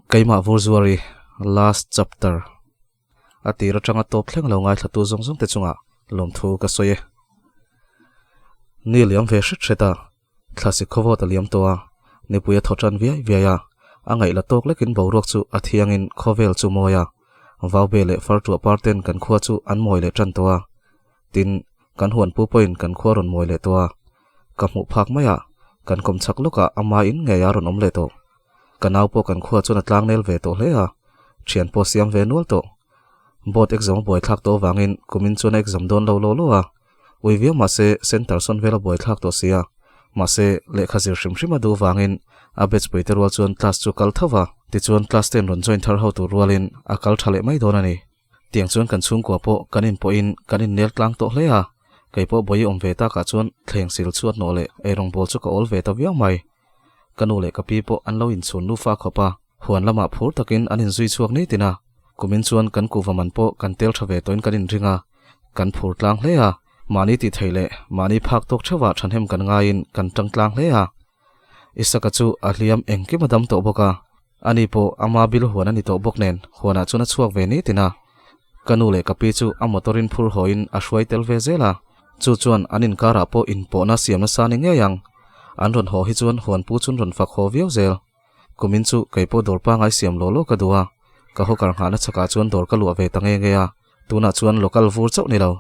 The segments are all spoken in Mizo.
Keimah Vurzuari last chapter a tir atanga tawp thleng lo ngaithlatu zawng zawng te chungah lawmthu ka sawi e. Ni liam ve hret hret a, Thlasik khawvawt a liam tawh a, nipui a thaw tan viai viai a, a ngaih la tawk lekin boruak chu a thiangin khawvel chu mawi a, vaube leh fartuah par ten kan khua chu an mawi leh tan tawh a, tin, kan huan pu pawhin kan khua rawn mawi leh tawh a, ka hmuh phak maiah kan kawm chak lawkah ama in ngei a rawn awm leh tawh. Ka nau pawh kan khua chuan a tlang nel ve tawh hle a, thian pawh siam ve nual tawh. Board exam a buaithlak tawh avangin kumin chuan a exam dawn lo law law a, Ui viau mahse center sawn vel a buai thlak tawh sia. Mahse lehkha zir hrim hrim a duh vangin a batch pui te rual chuan class chu kal tho va. Tichuan class ten rawn join thar ho tur rualin a kal tha leh mai dawn a ni. Tiang chuan kan chhungkua pawh kan inpawhin kan innel tlang tawh hle a. Kei pawh bawi awm ve takah chuan thleng sil chhuat nawh leh eirawngbawl chu ka awl ve ta viau mai. Ka nu leh ka pi pawh an lo inchhun nufa khawp a, huan lamah phur takin an inzui chhuak nitin a. Kumin chuan kan kuhva man pawh kan tel tha ve tawhin kan inring a, kan phur tlang hle a. Mahni tih theih leh mahni phak tawk theuhah thahnem kan ngaiin kan tang tlang hle a. Isaka chu a hliam engkim a dam tawh bawk a, ani pawh ama bil huan a ni tawh bawk nen huanah chuan a chhuak ve nitin a. Ka nu leh ka pi chu a motor-in phur hawiin a hruai tel ve zel a. Chu chuan an inkarah pawh inpawhna siam nasa ni ngei ang. An rawn haw hi chuan huanpu chun rawn fak haw viau zel. Kumin chu kei pawh dawr pangai siam law law ka duh a, ka hawkar nghahna chhakah chuan dawr ka luah ve ta nge nge a. Tunah chuan local vur chauh ni lo,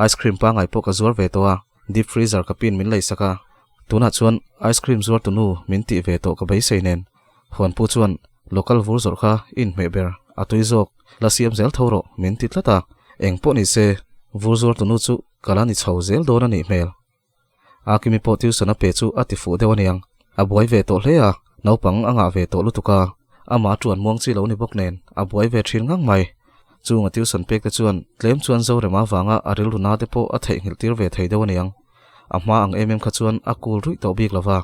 ice cream pangai pawh ka zuar ve tawh a, deep freezer ka pin min leisak a. Tunah chuan ice cream zuar tunu min tih ve tawh ka beisei nen. Huanpu chuan local vur zawrh kha i inhmeh ber, a tui zawk, la siam zel tho rawh min ti tlat a. Eng pawh ni se, vur zuar tunu chu ka la ni chho zel dawn a nih hmel. A Kimi pawh tuition a pe chu a ti fuh deuh aniang. A buai ve tawh hle a, naupang a ngah ve tawh lutuk a, amah tuan muang chi lo ni bawk nen a buai ve thin ngang mai. Chung a tuition pek te chuan tlem chuan Zorema avanga a rilru na te pawh a theihnghilh tir ve thei deuh aniang. A hma ang em em kha chuan a kul ruih tawh bik lova.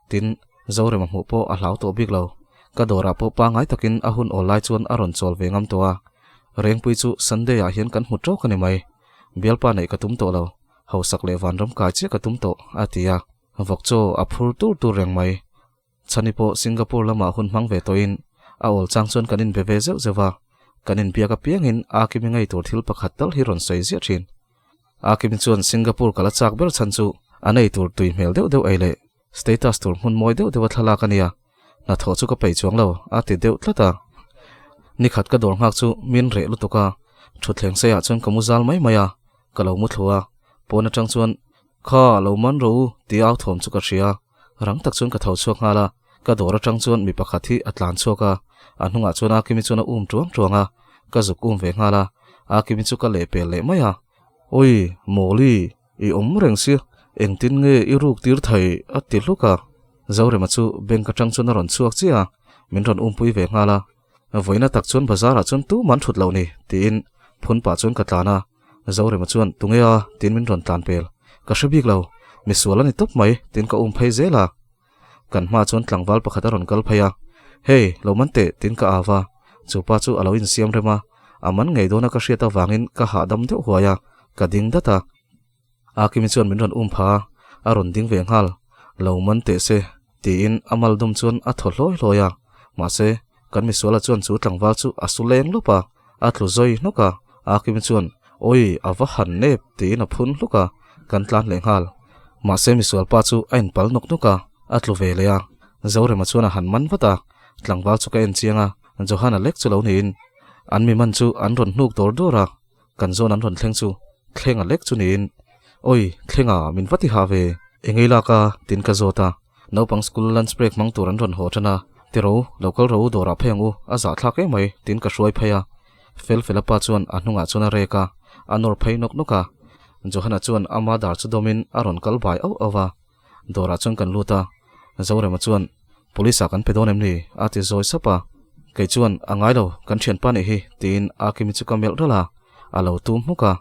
Tin, Zorema hmuh pawh a hlau tawh bik lo. Ka dawrah pawh pangngai takin a hun awl lai chuan a rawn chawl ve ngam tawh a. Rengpui chu Sunday ah hian kan hmu tawk a ni mai. Bialpa neih ka tum tawh lo. Hausak leh vanram kai chiah ka tum tawh, a ti a. Vawk chaw a phur tur tur reng mai. Chhani pawh Singapore lamah hun hmang ve tawhin a awl chang chuan kan inbe ve zeuh zeuh a. Kan inbiak apiangin Akimi ngei tur thil pakhat tal hi rawn sawi ziah thin. Akimi chuan Singapore kal a chak ber chhan chu a nei tur tui hmel deuh deuh ei leh status tur hmun mawi deuh deuh a thlalak a nia. Hnathawh chu ka peih chuang lo, a ti deuh tlat a. Nikhat ka dawr nghak chu min reh lutuk a, thutthleng seiah chuan ka mu zal mai mai a, ka lo mu thlu a. Pawn atang chuan, Kha, lo man rawh u, tih au thawm chu ka hria. Rang tak chuan ka tho chhuak nghal a, ka dawr atang chuan mi pakhat hi a tlan chhuak a, a hnungah chuan Akimi chuan a um tuang tuang a, ka zuk um ve nghal a, Akimi chu ka lehpel leh mai a. Oi, Mawli, I awm reng si, engtin nge i ruk tir thei? a ti hluk a. Zorema chu bank atang chuan a rawn chhuak chiah a, min rawn umpui ve nghal a. Vawiina tak chuan bazar ah chuan tum an thut loh ni, tiin phun pah chuan ka tlan a. Zorema chuan, Tunge a? tiin min rawn tlan pel. Ka hre bik lo, misual a ni tawp mai, tiin ka um phei zel a. Kan hma chuan tlangval pakhat a rawn kal phei a, Hey, lo man teh, tiin ka au a. Chu pa chu a lo insiam rem a, a man ngei dawn a ka hriat avangin ka hahdam deuh huai a, ka ding dat a. Akimi chuan min rawn um pha a, a rawn ding ve nghal, Lo man teh se, tiin a mal dum chuan a thaw hlawi hlawi a. Mahse, kan misuala chuan chu tlangval chu a su leng lawp a, a tlu zawi hnawk a. Akimi chuan, Awi, a va han nep, tiin a phun hluk a, kan tlan leh nghal. Mahse misual pa chu a inpal nawk nawk a, a tlu ve leh a. Zorema chuan a han man vat a, tlangval chu ka en chiang a, Johana lek chu lo niin. An mi man chu an rawn hnuk dawr dawr a, kan zawn an rawn thleng chu Thlenga lek chu niin. Awi, Thlenga, min va ti hah ve, engei lak a, tiin ka zawt a. Naupang school lunch break hmang tur an rawn haw tan a, Tiro, lo kal ro dawrah phei ang u, a zahthlak em mai, tiin ka hruai phei a. Fel fela pa chuan a hnungah chuan a rek a, a nawr phei nawk nawk a. Johana chuan ama dar chu dawmin a rawn kal bai auh auh a. Dawrah chuan kan lut a, Zorema chuan, Police ah kan pe dawn em ni? a ti zawi sap a. Kei chuan, A ngai lo, kan thianpa nih hi, tiin Akimi chu ka melh ralh a, a lo tum hmuk a,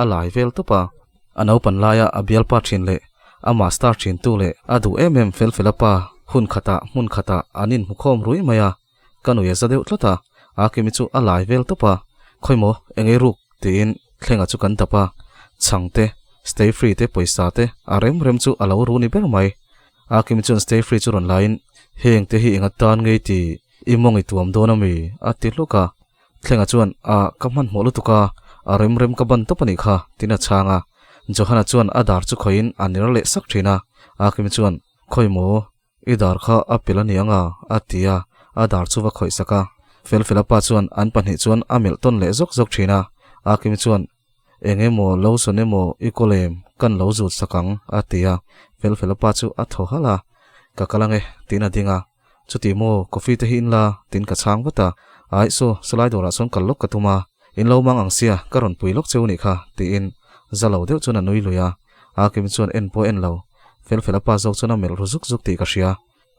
a lai vel tawp a. A naupan laia a bialpa thin leh amah star thintu leh a duh em em fel fel a pa hun khatah hmun khatah an inhmukhawm rui mai a, ka nui a za deuh tlat a, Akimi chu a lai vel tawp a, Khawi maw, eng ei ruk? tiin Thlenga chu kan dap a, chhangte, stay free te pawisa te a rem rem chu a lo ru ni ber mai. Akimi chuan stay free chu rawn laiin, Heng te hi eng atan ngei ti i mawng i tuam dawn ami? a ti hluk a. Thlenga chuan, A, ka hmanhmawh lutuk a, a rem rem ka ban tawp a nih kha, tiin a chhang a. Johana chuan a dar chu khawihin a ner leh sak thin a. Akimi chuan, Khawi maw? I dar kha a pel a ni ang a, a ti a, a dar chu va khawih sak a. Felfela pa chuan an pahnih chuan a melh tawn leh zawk zawk thin a. Akimi chuan, Eng emaw lo sawn emaw i kawl em, kan lo zut sak ang, a ti a. Felfela pa chu a thaw halh a, Ka kal ang e, tiin a ding a. Chuti maw, coffee te hi in la, tiin ka chhang vat a. Aih saw, sawlai dawrah sawn kal lawk ka tum a, in lo mang ang sia, ka rawn pui lawk cheu nih kha, tiin za lo deuh chuan a nui lui a. Akim chuan en pawh en lo, Felfela pa zawk chuan a melh ru zuk zuk tih ka hria.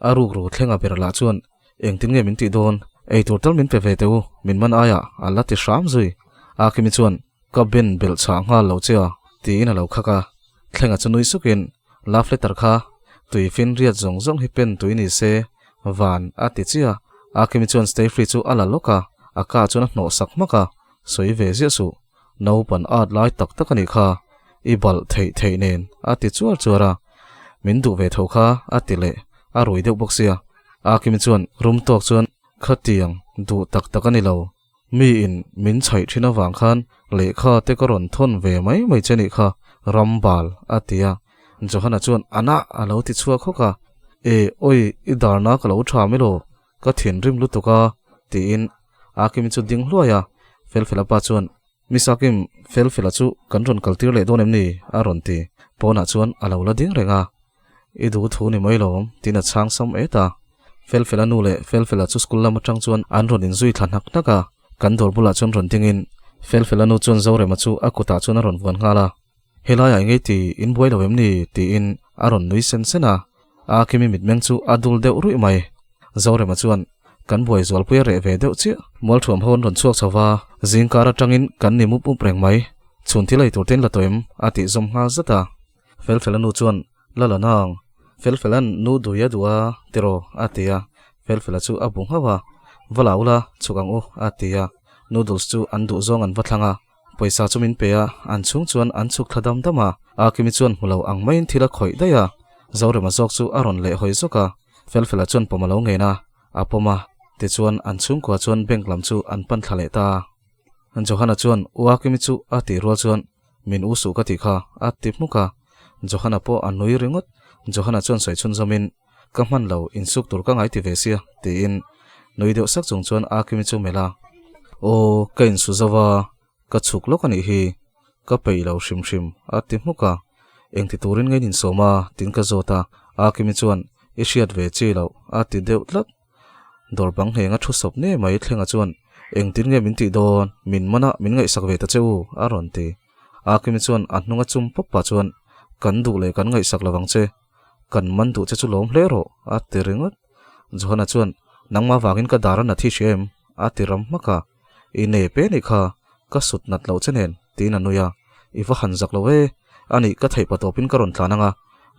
A ruk ru thlenga ber lah chuan engtin nge min tih dawn, eitur tal min pe ve teh u, min man aiah a la ti hram zui. Akimi chuan ka ben belh chhah nghal lo che a, tiin a lo khak a. Thlenga chu nui sukin, Love letter kha tui fin riat zawng zawng hi pen tui ni se, van a ti chiah. Akimi chuan stay free chu a la lawk a, a ka chuan a hnawh sak hmak a, sawi ve ziah suh. Naupan at lai tak tak a nih kha, i balh theih theih nen a ti chuar chuar a, min duh ve tho kha a ti leh a rui deuh bawk sia. Akimi chuan rum tawk chuan khatiang duh tak tak a ni lo, mi in min chhaih thin avang khan lehkha te ka rawn thawn ve mai mai che nih kha ram bal a ti a. Johana chuan ana a lo ti chhuak hawk a, E awi i darna ka lo tha mai lo, Ka thinrim lutuk a, tiin Akimi chu ding hluai a. Felfela pa chuan, Miss Akim, Felfela chu kan rawn kaltir leh dawn em ni? a rawn ti. Pawnah chuan a lo la ding reng a. I duh thu ni mai lawm, tiin a chhang sam et a. Felfela nu leh Felfela chu school lam atang chuan an rawn inzui thla hnak hnak a. Kan dawr bulah chuan rawn dingin Felfela nu chuan Zorema chu a kutah chuan a rawn vuan nghal a. Helaiah i ngei ti, in buai lo em ni? tiin a rawn nui sen sen a. A Kimi mitmeng chu a dul deuh ruih mai. Zorema chuan, Kan buai zualpui a reh ve deuh chiah. Mualthuam ho an rawn chhuak chho va, zingkar atangin kan ni mup mup reng mai. Chhun thil ei tur te in la tawh em? a tih zawm nghal zat a. Felfela nu chuan, La la nang. Felfela'n nu dui a duh a, tiraw? a ti a. Felfela chu a bu nghauh a, Va la ula, chhuk ang u, a ti a. Noodles chu an duh zawng an va thlang a. Pawisa chu min pe a, an chhung chuan an chhuk thla dam dam a, Akimi chuan hmu lo ang maiin thil a khawih daih a, Zorema zawk chu a rawn leh hawi zawk a, Felfela chuan pawm a lo ngen a, a pawm a, tichuan an chhungkua chuan bank lam chu an pan thla leh ta a. Johana chuan U Akimi chu a tih rual chuan min u suh ka tih kha a ti hmuk a, Johana pawh a nui ringawt, Johana chuan sawi chhunzawmin Ka hman lo, insuk tur ka ngai ti ve sia, tiin nui deuh sak chung chuan Akimi chu melh a. Aw, ka insu zo va, ka chhuk lawk a nih hi, ka peih lo hrim hrim, a ti hmuk a. Engti turin nge in insawm a? tiin ka zawt a. Akimi chuan, I hriat ve chi loh, a ti deuh tlat. Dawr bang ngheng a thu sawp ne mai Thlenga chuan, Engtin nge min tih dawn? Min man a, min ngaihsak ve ta che u, a rawn ti. Akimi chuan a hnung a chum pawp pah chuan, Kan duh leh kan ngaihsak lo vang che. Kan man duh che chu lawm hle rawh, a ti ringawt. Johana chuan, Nangmah vangin ka dar a na thi hria em? a ti ram hmak a. I nei pe nih kha, ka sut nat loh che nen, tiin a nui a. I va han zak lo e, a nih ka theih patawpin ka rawn tlan ang a,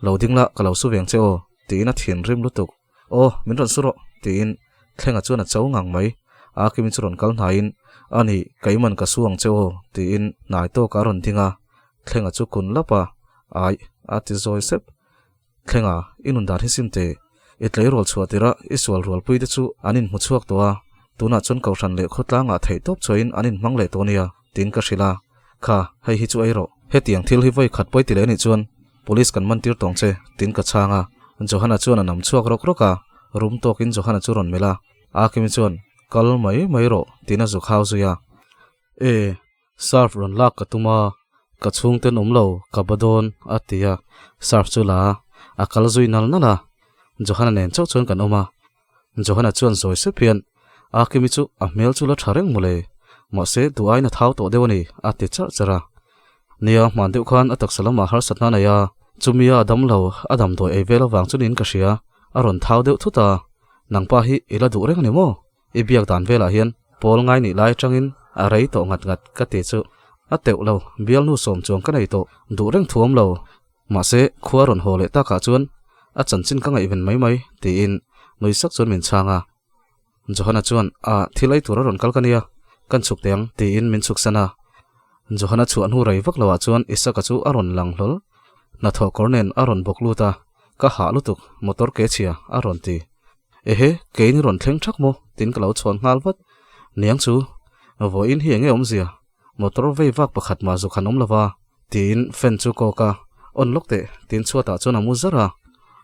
lo ding la ka lo su veng che aw, tiin a thinrim lutuk. Aw, min rawn su rawh, tiin Thlenga chuan a cho ngang mai. Akimi chu rawn kal hnaiin, A nih, keiman ka su ang che aw, tiin hnai tawkah a rawn ding a. Thlenga chu kun lap a, Aih, a ti zawi sep. Thlenga, i nun dan hi sim teh. I tleirawl chhuah tirh a, i sual rualpui te chu an inhmu chhuak tawh a, tunah chuan kohhran leh khawtlangah theih tawp chhuahin an inhmang leh tawh nia, tiin ka hrilh a. Kha, hei hi chu ei rawh. Hetiang thil hi vawi khat pawi ti leh anih chuan Police kan man tir tawng che, tiin ka chhang a. Johana chuan a nam chhuak rawk rawk a, rum tawkin Johana chu rawn melh a. Akimi chuan, Kal mai mai rawh, tiin a zuk hau zui a. E, Surf rawn lak ka tum a, ka chhungten awm lo, ka ba dawn, a ti a. Surf chu la a, a kal zui nal nal a. Johana nen chauh chuan kan awm a. Johana chuan zawi sep hian, Akimi chu a hmel chu la tha reng mawle, mahse duh aiin a thau tawh deuh a ni, a ti charh charh a. Nia, hman deuh khan a taksa lamah harsatna a nei a, chumia a dam lo, a damdawi ei vel avang chu niin ka hria, a rawn thau deuh thut a. Nangpa hi i la duh reng a ni maw? I biak dan velah hian pawl ngai nih lai atangin a rei tawh ngat ngat ka ti chu a teuh lo, bialnu sawm chuang ka nei tawh duh reng thuam lo. Mahse, khua rawn haw leh takah chuan a chanchin ka ngaihven mai mai tiin nui sak chuan min chhang a. Johana chuan, A, thil ei tur a rawn kal ka nia, kan chhuk teh ang, tiin min chhuksan a. Johana chhuah hnu rei vak loah chuan Isaka chu a rawn lang hlawl. Hnathawh kawr nen a rawn bawk lut a, Ka hah lutuk, motor ke chhia, a rawn ti. Ehe, keini rawn thleng thak maw? tiin ka lo chhawn nghal vat. Niang chu, vawiin hi enge awmzia? Motor vei vak pakhat mah zuk han awm lova, tiin fan chu kawk a, On lawk teh, tiin chhuatah chuan a mu zar a.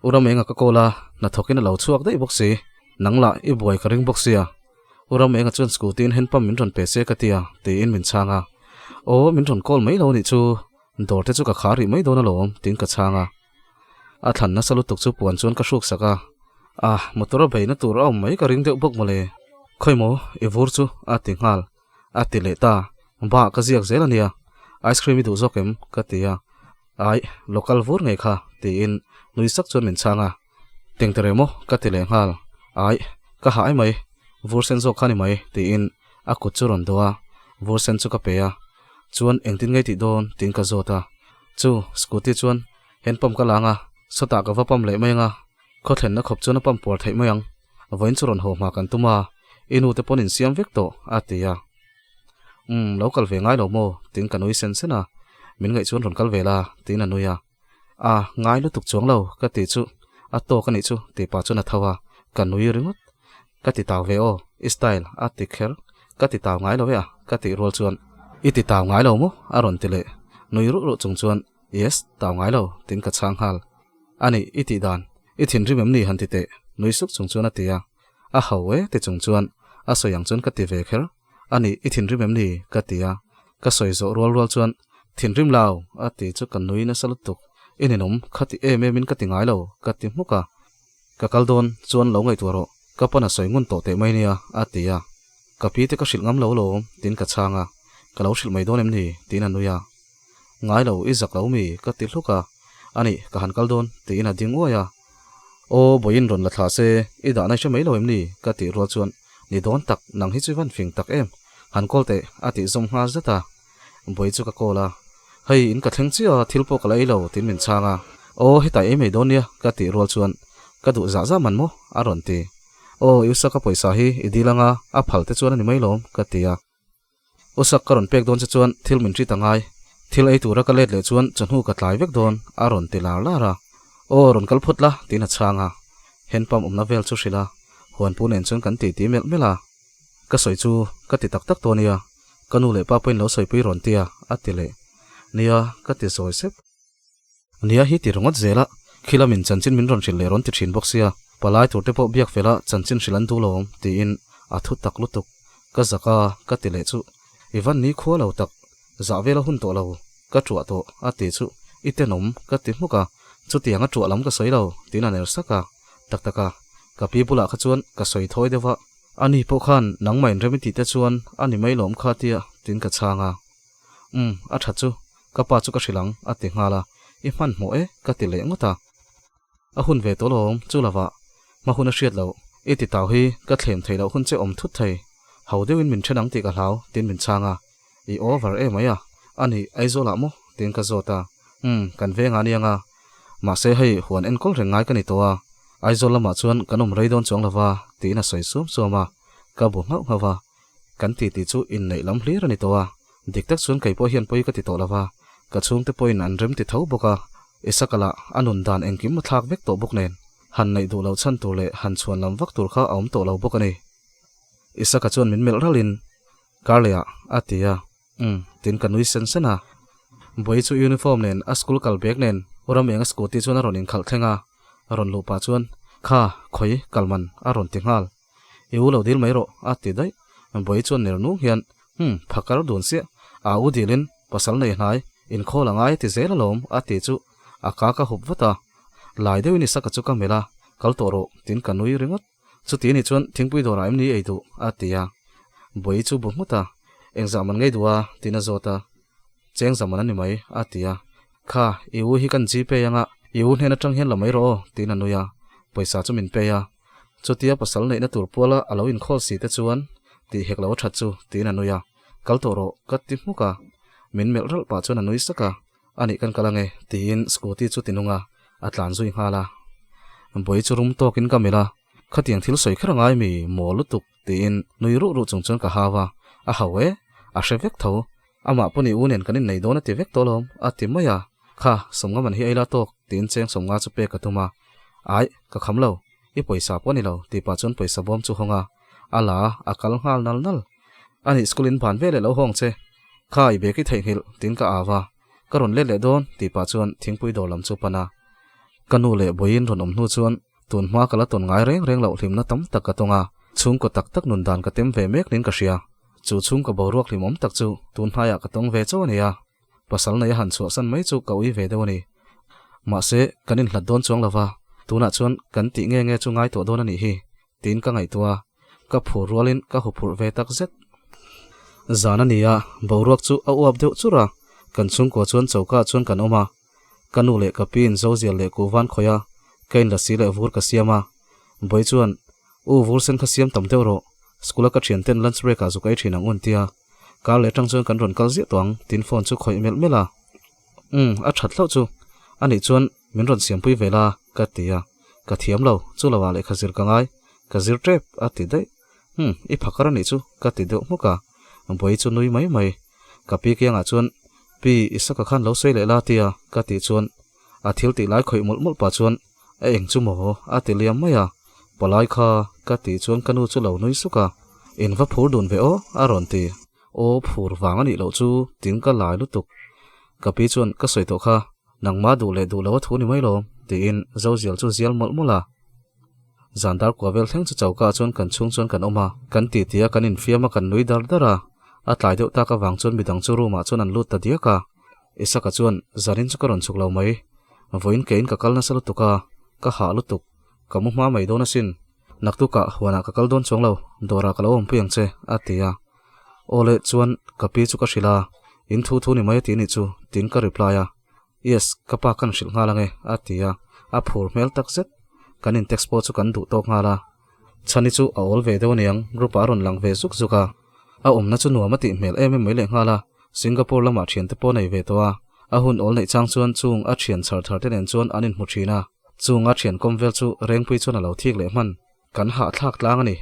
U Ramenga ka call a, hnathawkin a lo chhuak daih bawk si. Nang lah i buai ka ring bawk sia. U Ramenga chuan scooty in hand pump min rawn pe se ka ti a, tiin min chhang a. Aw, min rawn call mai lo nih chu, dawr te chu ka khar rih mai dawn alawm, tiin ka chhang a. A thlan nasa lutuk chu puan chuan ka hruk sak a, Ah, motor a beihna tur a awm mai ka ring deuh bawk mawle. Khawi maw, i vur chu, a ti nghal. A ti leh ta, Bah, ka ziak zel a nia, ice cream i duh zawk em? ka ti a. Aih, local vur ngei kha, tiin nui sak chuan min chhang a. Tengtere maw? ka ti leh nghal. Aih, ka hah ai mai, vur sen zawk kha ni mai, tiin a kut chu rawn dawh a, vur sen chu ka pe a. Chuan engtin ngei tih dawn? tiin ka zawt a. Chu, scooty chuan hand pump ka lang a, sawtah ka va pump leh mai ang a, Khawthlenna khawp chuan a pump puar theih mai ang. Vawiin chu rawn haw hma kan tum a, i nu te pawn insiam vek tawh, a ti a. Umm, lo kal ve ngai lo maw? tiin ka nui sen sen a. Min ngaih chuan rawn kal ve la, tiin a nui a. A, ngai lutuk chuang lo, ka ti chu. A tawk a nih chu, tih pah chuan a tho a. Ka nui ringawt. Ka ti tau ve aw, i style, a ti kher. Ka ti tau ngai lo e a, ka tih rual chuan. I ti tau ngai lo maw? a rawn ti leh. Nui ruh ruh chung chuan, Yes, tau ngai lo, tiin ka chhang nghal. A nih, i tih dan, i thinrim em ni han ti teh, nui suk chung chuan a ti a. A ho e ti chung chuan a sawi ang chuan ka ti ve kher. A nih, i thinrim em ni? ka ti a. Ka sawi zawh rual rual chuan, Thinrim lo, a ti chu ka nui nasa lutuk. I ninawm, kha ti em em in ka ti ngai lo, ka ti hmuk a. Ka kal dawn chuan lo ngaihtuah rawh, ka pan a sawi ngun tawh teh mai nia, a ti a. Ka pi te ka hrilh ngam lo lawm, tiin ka chhang a. Ka lo hrilh mai dawn em ni? tiin a nui a. Ngai lo, i zak lo mi? ka ti hluk a. A nih, ka han kal dawn, tiin a ding uai a. Aw, Bawiin rawn la thlah se, i dahna i hre mai lo em ni? ka tih rual chuan, Ni dawn tak, nang hi chu i van fing tak em? Han call teh, a tih zawm nghal zat a. Bawi chu ka call a. Hei, in ka thleng chiah a, thil pawh ka la ei lo, tiin min chhang a. Aw, hetah ei mai dawn nia, ka tih rual chuan, Ka duh zah zah man maw? a rawn ti. Aw, i usaka pawisa hi i dil anga, a phal te chuan a ni mai lawm, ka ti a. Usak ka rawn pek dawn che chuan thil min ṭit a ngai. Thil ei tura ka let leh chuan chawhnu ka tlai vek dawn, a rawn ti lar lar a. Aw, rawn kal phawt la, tiin a chhang a. Hand pump awmna vel chu hrilh a, huanpu nen chuan kan titi melh melh a. Ka sawi chu ka ti tak tak tawh nia, ka nu leh pa pawhin lo sawipui rawn ti a, a ti leh. Nia, ka ti zawi sep. Nia hi ti ringawt zel a, khila min chanchin min rawn hrilh leh rawn ti thin bawk sia, palai tur te pawh biak fel a chanchin hrilh an duh lo awm tiin a thu tak lutuk. Ka zak a, ka ti leh chu, I van ni khua lo tak, zah vel a hun tawh lo, ka tuah tawh a ti chu, I tenawm ka ti hmuk a, chutiang a tuah lam ka sawi lo tiin a ner sak a, tak tak a, ka pi bulah kha chuan ka sawi thawi deuh a, ani pawh khan nangmah inrem i tih te chuan a ni mai lawm kha tia tiin ka chhang a. Umm, a tha chu, ka pa chu ka hrilh ang, a ti nghal a, I hmanhmawh e, ka ti leh ngawt a. A hun ve tawh lawm, chu lovah, hma hun a hriat loh, i ti tau hi ka thlem theih loh hun che awm thut thei, ho deuhin min then ang tih ka hlau, tiin min chhang a. I over e mai a, a nih Aizawlah maw? tiin ka zawt a. Umm, kan veng a aniang a, mahse hei huan enkawl reng ngai ka ni tawh a, Aizawl lamah chuan kan awm rei dawn chuang lova, tiin a sawi suam suam a, ka bu nghauh nghauh a. Kan titi chu inneih lam hlir a ni tawh a, dik tak chuan kei pawh hian pawi ka ti tawh lo va, ka chhungte pawhin an rem ti tho bawk a, Isaka lah a nun dan engkim a thlak vek tawh bawk nen, han neih duh loh chhan tur leh han chhuan lam vak tur kha a awm tawh lo bawk a ni. Isaka chuan min melh ralhin, Karleh ah a ti a, Umm, tiin ka nui sen sen a. Bawi chu uniform nen a school kal bag nen u Ramenga scooty chuan a rawn inkhalh thleng a, a rawn luh pah chuan, Kha, khawi, kal man, a rawn ti nghal. I u lo dil mai rawh, a ti daih. Bawi chuan ner nung hian, Hum, phakar dun siah, a u dilin pasal nei hnai, inkhawl a ngai a ti zel alawm, a ti chu a ka ka hup vat a. Lai deuhin Isaka chu ka melh a, Kal tawh rawh, tiin ka nui ringawt. Chuti anih chuan thingpui dawrah em ni ei duh? a ti a. Bawi chu bu nghut a, Engzah man ngei duh a? tiin a zawt a. Cheng zaman a ni mai, a ti a. Kha, i u hi kan gpay anga, i u hnen atang hian la mai rawh aw, tiin a nui a. Pawisa chu min pay a. Chutia pasal neihna tur puala a lo inkhawl si te chuan tih hek lo a that chu tiin a nui a, Kal tawh rawh ka ti hmuk a, min melh ralh pah chuan a nui sak a, Anih kan kal ange tiin scooty chu ti nung a, a tlan zui nghal a. Bawi chu rum tawkin ka melh a, Khatiang thil sawi kher angai mi maw lutuk tiin nui ruh ruh chung chuan ka hau a, a hau e, a hre vek tho, amah pawh ni u nen kan innei dawn a ti vek tawh lawm a ti mai a, Kha, sawmnga man hi ei la tawk tiin cheng sawmnga chu pek ka tum a, Aih, ka kham lo, i pawisa pawh a ni lo tih pah chuan pawisa bawm chu hawng a, a la a, a kal nghal nal nal. Anih school in ban veleh lo hawng che, kha i bag i theihnghilh tiin ka au a, ka rawn let leh dawn tih pah chuan thingpui dawr lam chu pan a. Ka nu leh Bawiin rawn awm hnu chuan tun hma ka la tawn ngai reng reng loh hlimna tam tak ka tawng a, chhungkaw tak tak nun dan ka tem ve mek niin ka hria. Chu chhungkaw boruak hlimawm tak chu tun hnaiah ka tawng ve chauh a ni a, pasal nei a han chhuahsan mai chu ka ui ve deuh a ni. Mahse, kan inhlat dawn chuang lo va, tunah chuan kan tih nge nge chu ngai tawh dawn a nih hi, tiin ka ngaihtuah a, ka phur rualin ka huphurh ve tak zet. Zan a ni a, boruak chu a uap deuh chur a, kan chhungkua chuan choka ah chuan kan awm a, ka nu leh ka piin zozial leh kuhvan khawih a, ka inlasi leh vur ka siam a, Bawi chuan, U vur sen kha siam tam deuh rawh, school a ka thian ten lunch break ah zuk ei thin ang un tia, kar leh atang chuan kan rawn kal ziah tawh ang tiin phone chu khawih melh melh a. Umm, a that hlauh chu, anih chuan min rawn siampui ve la ka ti a, ka thiam lo, chu lo ah lehkha zir ka ngai, ka zir tep a ti daih. Umm, i phakar anih chu ka ti deuh hmuk a, Bawi chu nui mai mai. Ka pi kiangah chuan, Pi, Isaka khan lo sawi leh la tia ka tih chuan a thil tih lai khawih mawlh mawlh pah chuan a eng chu maw a ti liam mai a, palai kha ka tih chuan ka nu chu lo nui suk a, In va phur dun ve aw a rawn ti. Aw phur vang a nih loh chu tin ka lai lutuk. Ka pi chuan ka sawi tawh kha nangmah duh leh duh lo a thu ni mai lawm tiin Zozial chu zial mawlh mawlh a. Zan dar kua vel thleng chu choka ah chuan kan chhung chuan kan awm a, kan titi a kan infiam a kan nui dar dar a, a tlai deuh tak avang chuan midang chu room ah chuan an lut ta diak a. Isaka chuan, Zanin chu ka rawn chhuk lo mai. Vawiin keiin ka kal nasa lutuk a, ka hah lutuk. Ka mu hma mai dawn asin. Naktukah huanah ka kal dawn chuang lo, dawrah ka lo awmpui ang che, a ti a. Aw le, chuan ka pi chu ka hrilh a, in thu thu ni mai a ti nih chu, tiin ka reply a. Yes, ka pa kan hrilh nghal ange, a ti a, a phur hmel tak zet. Kan in text pawh chu kan duh tawk nghal a. Chhani chu a awl ve deuh aniang, group ah a rawn lang ve zuk zuk a. A awmna chu nuam a tih hmel em em mai leh nghal a, Singapore lamah thiante pawh a nei ve tawh a, a hun awl neih chang chuan chung a thian chhar thar te nen chuan an inhmu thin a, chung a thian kawm vel chu Rengpui chuan a lo thik leh hman. Kan hahthlak tlang a ni.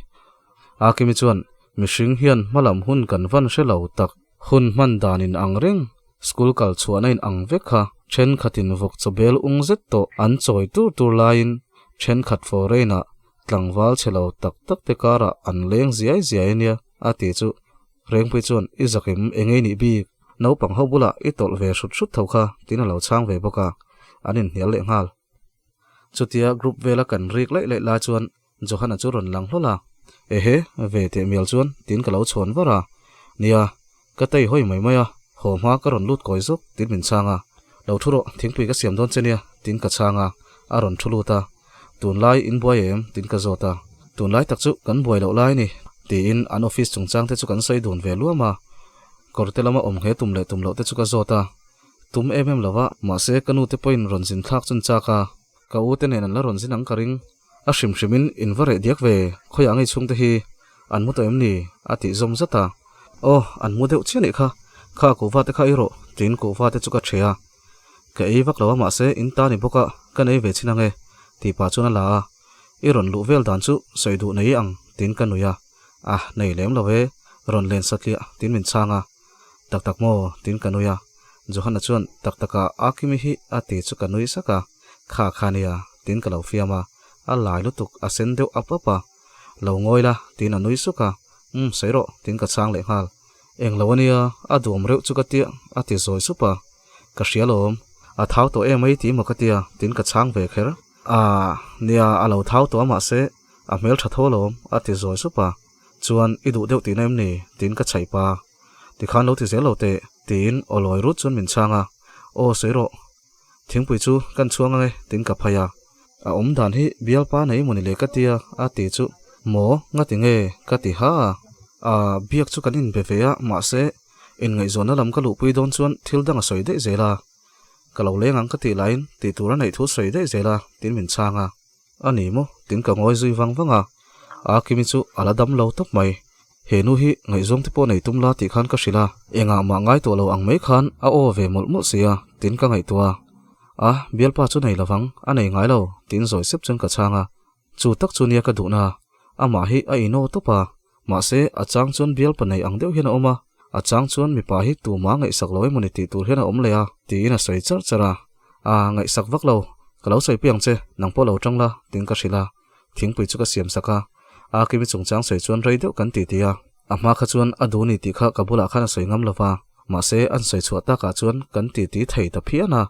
Akimi chuan, Mihring hian hmalam hun kan van hre lo tak, hun hman dan in ang reng, school kal chhuahna in ang vek kha, thenkhatin vawk chaw bel ung zet tawh an chawi tur tur laiin thenkhat foreign ah tlangval chhe lo tak tak te karah an leng ziai ziai ania a ti chu Rengpui chuan i zakim eng ei nih bik naupang ho bulah i tawlh ve hrut hrut tho kha tiin a lo chhang ve bawk a, an inhnial leh nghal. Chutia group vela kan rik laih laih lai chuan Johana chu rawn lang hlawl a, Ehe, ve teh mial chuan tiin ka lo chhawn var a, Nia, ka tei hawi mai mai a, haw hma ka rawn lut kawi zuk tiin min chhang a, Lo thu rawh, thingpui ka siam dawn che nia tiin ka chhang a, a rawn thu lut a, Tunlai in buai em? tiin ka zawt a, Tunlai tak chu kan buai loh lai a ni tiin an office chungchang te chu kan sawi dun ve luam a, kawrte lama awm nghe tum leh tum loh te chu ka zawt a, Tum em em lo va, mahse ka nu te pawhin rawn zin thlak chun chak a, ka u te nen an la rawn zin ang ka ring. A hrim hrimin in va reh diak ve, khawiah ngei chhungte hi an mu tawh em ni? a tih zawm zat a. Aw, an mu deuh chiah nih kha, kha kuhva te kha ei rawh, tiin kuhva te chu ka ṭhe a. Ka ei vak lo a mahse in ta ni bawk a, ka nei ve chin ang e, tih pah chuan a la a. I rawn luh vel dan chu sawi duh nei ang, tiin ka nui a. A, nei lem lo e, rawn len satliah, tiin min chhang a. Tak tak maw? tiin ka nui a. Johanna chuan tak taka Akimi hi a ti chu ka nui sak a, Kha kha nia, tiin ka lo fiam a, a lai lutuk a sen deuh ap ap a. Lo ngawi la, tiin a nui suk a, Umm sawi rawh, tiin ka chhang leh nghal. Eng lo ania, a duam reuh chu ka tia, a ti zawi sup a. Ka hria lawm, a thau tawh em ai ti maw ka tia, tiin ka chhang ve kher. Aah, nia a lo thau tawh a mahse, a hmel tha tho alawm, a ti zawi sup a. Chuan i duh deuh tihna em ni? tiin ka chhaih pa. Tikhan lo ti zel lo teh, tiin aw lawi rut chuan min chhang a. Aw sawi rawh, thingpui chu kan chhuang ang e, tiin ka phai a. A awm dan hi bialpa nei mawni le ka tia, a ti chu. Maw, ngati nge? ka ti ha a. Aa, biak chu kan inbe ve a, mahse, inngaihzawnna lam ka luhpui dawn chuan thil dang a sawi daih zel a. Ka lo leng ang ka tih laiin tih tur a neih thu sawi daih zel a, tiin min chhang a. A ni maw? Tiin ka ngawi zui vang vang a. A Kimi chu a la dam lo tawp mai. He nu hi ngaihzawng te pawh nei tum la tih khan ka hrilh a, engah mah ngai tawh lo ang mai khan a aw ve mawlh mawlh si a, tin ka ngaihtuah a. A, bialpa chu nei lovang, a nei ngai lo, tiin zawi sep chuan ka chhang a. Chu tak chu nia ka duhna, amah hi a inawh tawp a, mahse a chang chuan bialpa nei ang deuh hian a awm a, a chang chuan mipa hi tuma ngaihsak lo emawni tih tur hian a awm leh a, tiin a sawi charh charh a. A, ngaihsak vak lo, ka lo sawipui ang che, nang pawh lo tang la, tiin ka hrilh a. Thingpui chu ka siam sak a, a Kimi chungchang sawi chuan rei deuh kan titi a, a hma kha chuan a duh ni tih kha ka bulah khan a sawi ngam lo va, mahse an sawi chhuah takah chuan kan titi thei ta phian a,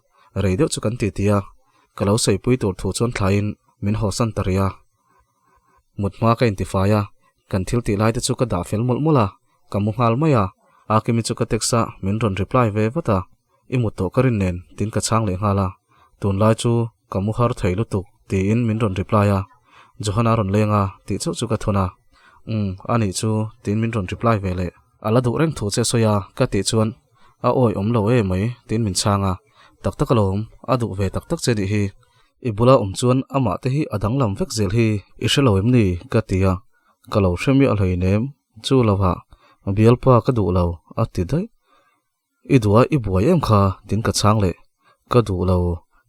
rei deuh chu kan titi a, ka lo sawipui tur thu chuan thlaiin min hawsan ta rih a. Mut hma ka intifai a, kan thil tih lai te chu ka dah fel mawlh mawlh a, ka mu nghal mai a, a Kimi chu ka text a, min rawn reply ve vat a. I mut tawh ka rin nen tin ka chhang leh nghal a, tunlai chu ka mu har thei lutuk tiin min rawn reply a, Johana rawn leng a tih chauh chu ka thawn a, umm a nih chu tiin min rawn reply ve leh. A la duh reng thu che sawi a ka tih chuan a awi awm lo e mai tiin min chhang a, tak tak alawm a duh ve tak tak che nih hi, i bula awm chuan amah te hi a danglam vek zel hi i hre lo em ni ka ti a, ka lo hre miah hleinem chu lovah bialpa ka duh lo a ti daih. I duh a i buai em kha tin ka chhang leh. Ka duh lo,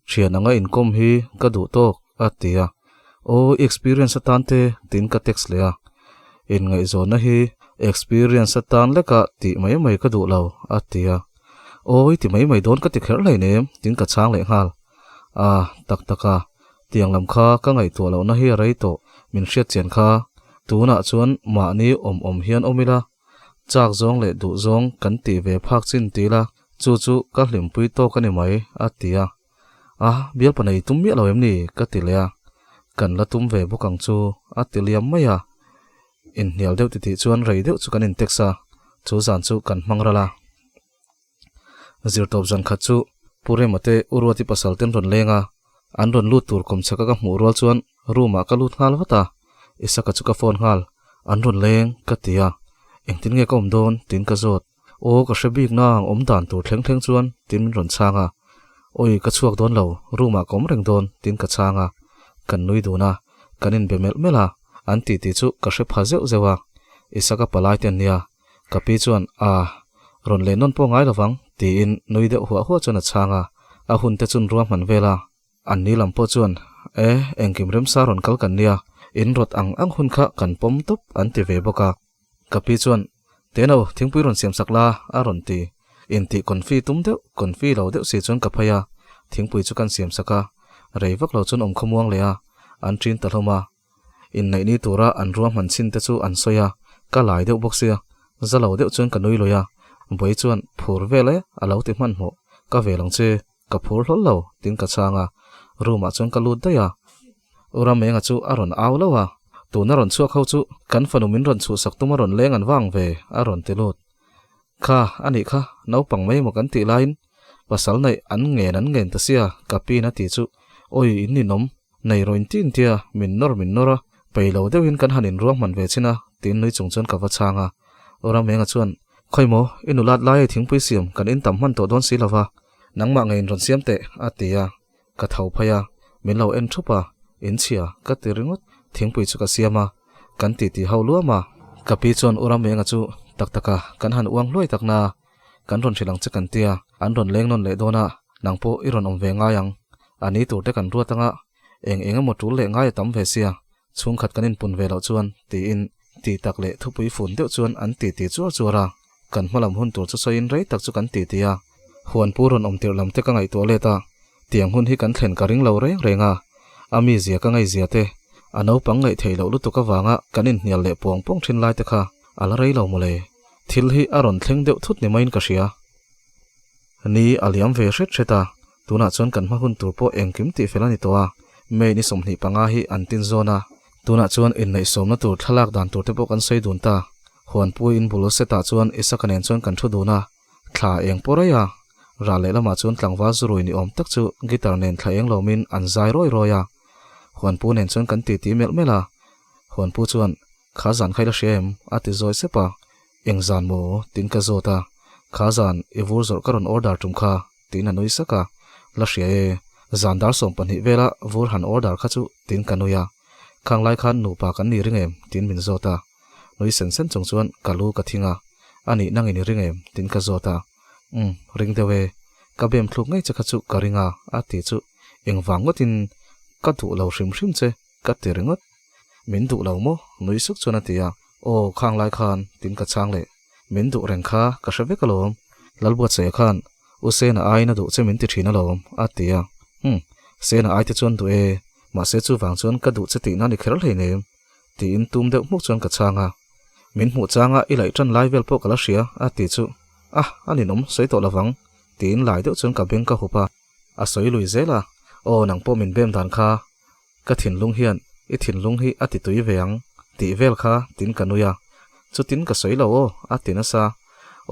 thian anga inkawm hi ka duh tawk a ti a. Aw i experience atan te tin ka text leh a. Inngaihzawnna hi experience atan leka tih mai mai ka duh lo a ti a. Aw i ti mai mai dawn ka ti kher hleinem tin ka chhang leh nghal. A, tak tak a, tiang lam kha ka ngaihtuah lohna hi a rei tawh min hriat chian kha. Tunah chuan mahni awm awm hian awm ila. Chak zawng leh duh zawng kan tih ve phak chin ti ila, chu chu ka hlimpui tawk a ni mai, a ti a. A, bialpa nei tum miah lo em ni? ka ti leh a. Kan la tum ve bawk ang chu, a ti liam mai a. Inhnial deuh titih chuan rei deuh chu kan intext a, chu zan chu kan hmang ral a. Zirtawp zan khat chu Pu Rema te U Ruati pasal ten rawn leng a, an rawn lut tur kawmchhaka ka hmuh rual chuan room ah ka lut nghal vat a, Isaka chu ka phone nghal, an rawn leng ka ti a, engtin nge ka awm dawn tiin ka zawt, aw ka hre bik nang awm dan tur thleng thleng chuan tiin min rawn chhang a, awi ka chhuak dawn lo room ah ka awm reng dawn tiin ka chhang a, kan nui dun a, kan inbe melh melh a, an titi chu ka hre pha zeuh zeuh a, Isaka palai te an nia. Ka pi chuan, A, rawn leh nawn pawh ngai lovang, tiin nui deuh huah huah chuan a chhang a. A hun te chun ruahman vel a. An ni lam pawh chuan, E, engkim remsa rawn kal kan nia, in rawt ang ang hun kha kan pawm tawp, an ti ve bawk a. Ka pi chuan, Teno, thingpui rawn siam sak la, a rawn ti. Intih confi tum deuh, confi lo deuh si chuan ka phei a, thingpui chu kan siam sak a. Rei vak lo chuan awm khawmuang leh a, an ṭin ta hlawm a. Inneih ni tura an ruahman chin te chu an sawi a, ka lai deuh bawk sia, za lo deuh chuan ka nui lui a, Bawi chuan phur vel e a lo ti hmanhmawh, ka vel ang che, ka phur hlawl lo tiin ka chhang a, room ah chuan ka lut daih a, U Ramenga chu a rawn au lo a, tuna rawn chhuak ho chu kan fanu min rawn chhuhsak tum a rawn leng an vang ve a rawn ti lut. Kha, a nih kha, naupang mai emaw kan tih laiin pasal neih an ngen an ngen ta sia, ka pin a ti chu, awi in ninawm, nei rawh in ti in tia, min nawr min nawr a, pei lo deuhin kan han inruahman ve chin a, tiin nui chung chuan ka va chhang a. U Ramenga chuan, Khawi maw, i nulat lai ei thingpui siam kan in tam hman tawh dawn si lova, nangmah ngei in rawn siam teh, a ti a, ka tho phei a, min lo en thup a, in chhia ka ti ringawt, thingpui chu ka siam a, kan titi ho luam a, ka pi chuan U Ramenga chu tak taka kan han uang hluai tak na, kan rawn hrilh ang che kan tia, an rawn leng nawn leh dawn a, nang pawh i rawn awm ve ngai ang, a ni tur te kan ruat anga, eng eng emaw tul leh ngai a tam ve sia, chhungkhat kan inpun ve loh chuan tiin ti tak leh thupui fun deuh chuan an titi chuar chuar a, kan hmalam hun tur chu sawiin rei tak chu kan titi a, huanpu rawn awm tirh lam te ka ngaihtuah let a, tiang hun hi kan thlen ka ring lo reng reng a, a mizia ka ngaihzia te, a naupang ngaih theih loh lutuk avanga kan inhnial leh puang puang thin lai te kha a la rei lo mawle, thil hi a rawn thleng deuh thut ni maiin ka hria. Ni a liam ve hret hret a, tunah chuan kan hma hun tur pawh engkim tih fel a ni tawh a, May ni 25 hi an tin zawn a, tunah chuan inneihsawmna tur thlalak dan tur te pawh kan sawi dun ta. Huanpui in bul setah chuan Isaka nen chuan kan thu dun a, thla eng pawh raih a, ral lehlamah chuan tlangval zurui ni awm tak chu guitar nen thla eng lawmin an zai rawi rawi a, Huanpu nen chuan kan titi melh melh a, Huanpu chuan, Kha zan kha i la hria em? a ti zawi sep a, Eng zan maw? tiin ka zawt a, Kha zan i vur zawrh ka rawn order tum kha, tiin a nui sak a, La hria e, zan dar 12 vela vur han order kha chu, tiin ka nui a. Khang lai khan nupa kan ni ring em? Tiin min zawt a. Nui sen sen chung chuan ka lu ka thing a, A nih nangin i ring em? Tiin ka zawt a. Umm, ring deuh e. Ka bem thluk ngei che kha chu ka ring a, a ti chu engvang ngawtin ka duh lo hrim hrim che ka ti ringawt. Min duh lo maw? Nui suk chuan a ti a. Aw, khang lai khan, tiin ka chhang leh. Min duh reng kha ka hre vek alawm. Lalbuatsaia khan U Sena aiin a duh che min ti thin alawm, a ti a. Umm, Sena ai te chuan duh e, mahse chuvang chuan ka duh che tihna ni kher hleinem, tiin tum deuh hmuk chuan ka chhang a. Min hmuh changa i laih tan lai vel pawh ka la hria, a ti chu. A, a ninawm, sawi tawh lovang, tiin lai deuh chuan ka beng ka hup a. A sawi lui zel a, Aw, nang pawh min bem dan kha, ka thinlung hian i thinlung hi a ti tui ve ang, tih vel kha tin ka nui a. Chutin ka sawi lo aw, a ti nasa.